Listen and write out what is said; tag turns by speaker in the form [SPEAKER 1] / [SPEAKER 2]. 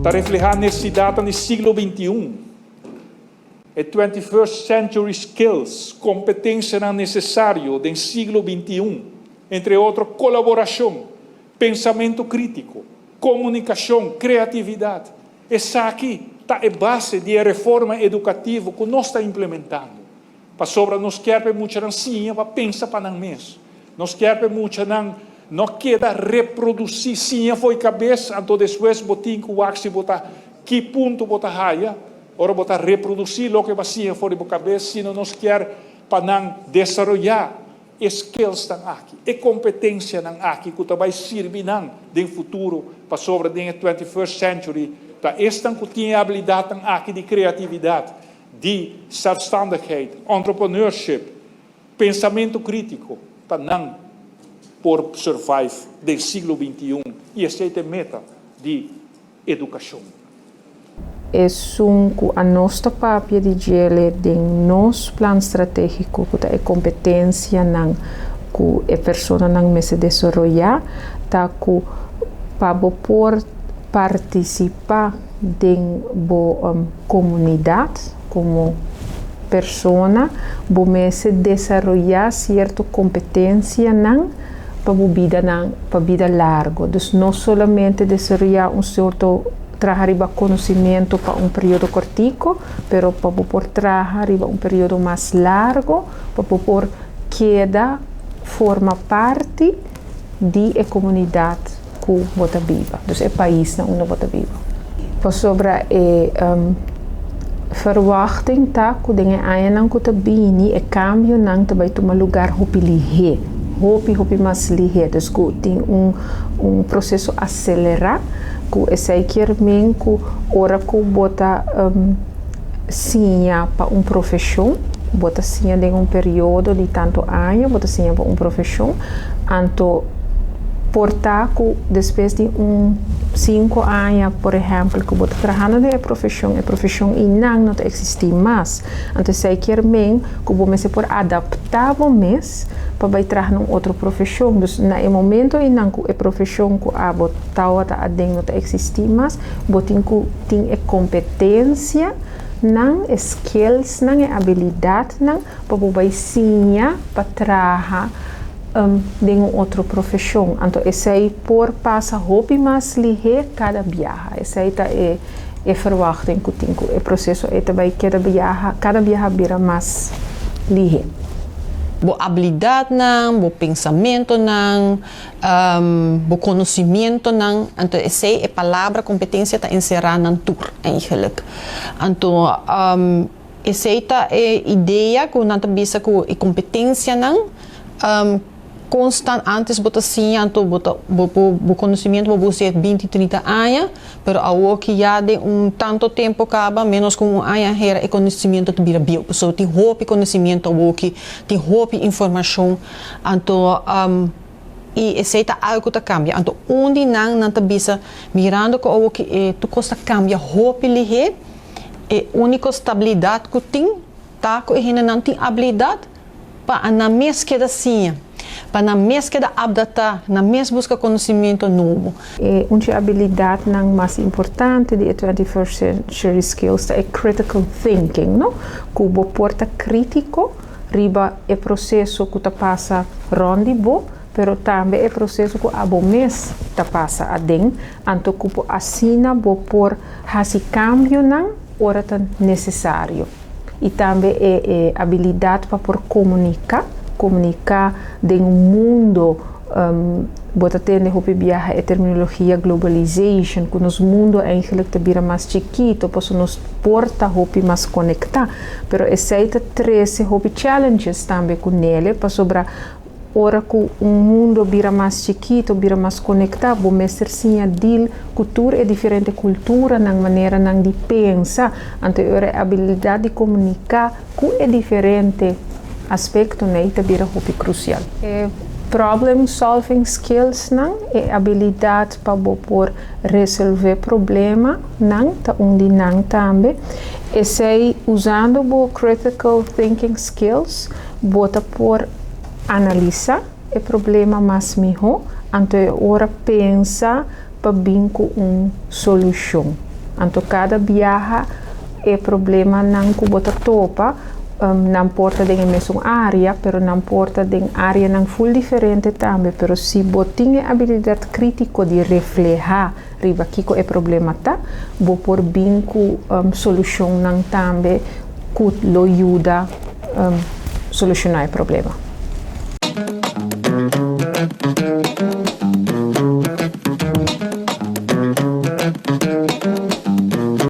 [SPEAKER 1] Ta reflehá nesesidatnan di siglo 21. E 21st century skills, kompetensianan nesesario den siglo 21, entre otro kolaborashon, pensamentu krítiko, komunikashon, kreatividat. Esaki ta e base di e reforma edukativo ku nos ta implementando. Pasobra nos ke pa muchanan siña pa pensa pa nan mes. Nos ke pa muchanan no keda reprodusí siña fo'i kabes, anto despues bo tin ku wak si bo ta ki punto bo ta haya, ora bo ta reprodusí loke bo a siña for di bo kabes, sino nos ke pa nan desaroyá e skills nan aki, e kompetensianan aki ku ta bai sirbi nan den futuro, pasobra den 21st century, ta esnan ku tin abilidatnan aki di kreatividat, di zelfstandigheid, entrepreneurship, pensamentu krítiko, pa nan por survive den siglo 21 i esei ta e meta di edukashon.
[SPEAKER 2] Esun ku nos ta papia di dje den nos plan stratégiko, ku ta e kompetensianan ku e personanan mester desaroyá, ta ku pa bo por partisipá den bo komunidat komo persona, bo mester desaroyá sierto kompetensianan pa bida nan, pa bida largu. Dus no solamente desaroyá un sierto traha riba konosementu pa un periodo kòrtiku, pero pa por traha riba un periodo mas largu, pa por keda forma parti di e komunidat ku bo ta biba, dus e pais na unda bo ta biba. Pasobra e verwachting ta ku den e añanan ku ta bini e kambionan ta bai tuma lugá hopi lihé, hopi hopi mas lihé, dus ku tin un proseso aselerá, ku esei ke men ku ora ku bo ta siña pa un profeshon, bo ta siña den un periodo di tantu aña, bo ta siña pa un profeshon, anto por ta ku despues di un 5 aña, por ehèmpel, ku bo ta trahando den e profeshon einan no ta eksistí mas. Anto esei ke men ku bo mester por adaptá bo mes pa bai traha un otro profeshon. Dus na e momento einan ku e profeshon ku abo tabata aden no ta eksistí mas, bo tin ku tin e kompetensianan, e skills nan, e abilidatnan pa bo bai siña pa traha den un otro profeshon. Anto esei por pasa hopi mas lihé kada biaha. Esei ta e verwachting ku tin ku e proseso ei ta bai kada biaha bira mas lihé.
[SPEAKER 3] Bo abilidatnan, bo pensamentunan, bo konosementunan, anto esei e palabra kompetensia ta enserá nan tur eigenlijk. Anto esei ta e idea ku nan ta bisa ku e kompetensianan konstant. Antes bo ta siña, anto bo ta bo konosementu bo bo 20, 30 aña, pero awor ku ya den un tantu tempu kaba, menos ku un aña hera, e konosementu ta bira bieu. So tin hopi konosementu awor ku tin hopi informashon, anto i esei ta algu ta kambia. Anto un di nan nan ta bisa, mirando ku awor ku e tur kos ta kambia hopi lihé, e úniko stabilidat ku tin ta ku e hendenan tin abilidat pa nan mes keda siña, pa nan mes keda adaptá, nan mes buska konosementu nobo.
[SPEAKER 2] E un abilidatnan mas importante di 21st century skills ta e critical thinking, no? Ku bo por ta krítiko riba e proseso ku ta pasa rònt di bo, pero tambe e proseso ku abo mes ta pasa aden, anto ku bo asina bo por hasi kambionan ora ta nesesario. I tambe e abilidat pa por komuniká den un mundu, bo ta tende hopi biaha e terminologia globalization, ku nos mundu eigenlijk ta bira mas chikitu, pasobra nos por ta hopi mas konektá, pero esei ta trese hopi challenges tambe kuné, pasobra ora ku un mundu bira mas chikitu, bira mas konektá, bo mester siña deal ku tur e diferente kulturanan, maneranan di pensa, anto e abilidat di komuniká ku e diferente aspektonan ta bira hopi krusial. E problem solving skills nan, e abilidat pa bo por resolvé problemanan, ta un di nan tambe. Esei usando bo critical thinking skills, bo ta por analisá e problema mas mihó, anto ora pensa pa bin ku un solushon. Anto kada biaha e problemanan ku bo ta topa nan por ta den e mesun área, pero nan por ta den áreanan full diferente tambe, pero si bo tin e abilidat krítiko di reflehá riba kiko e problema ta, bo por bin ku solushonnan tambe ku lo yuda solushoná e problema.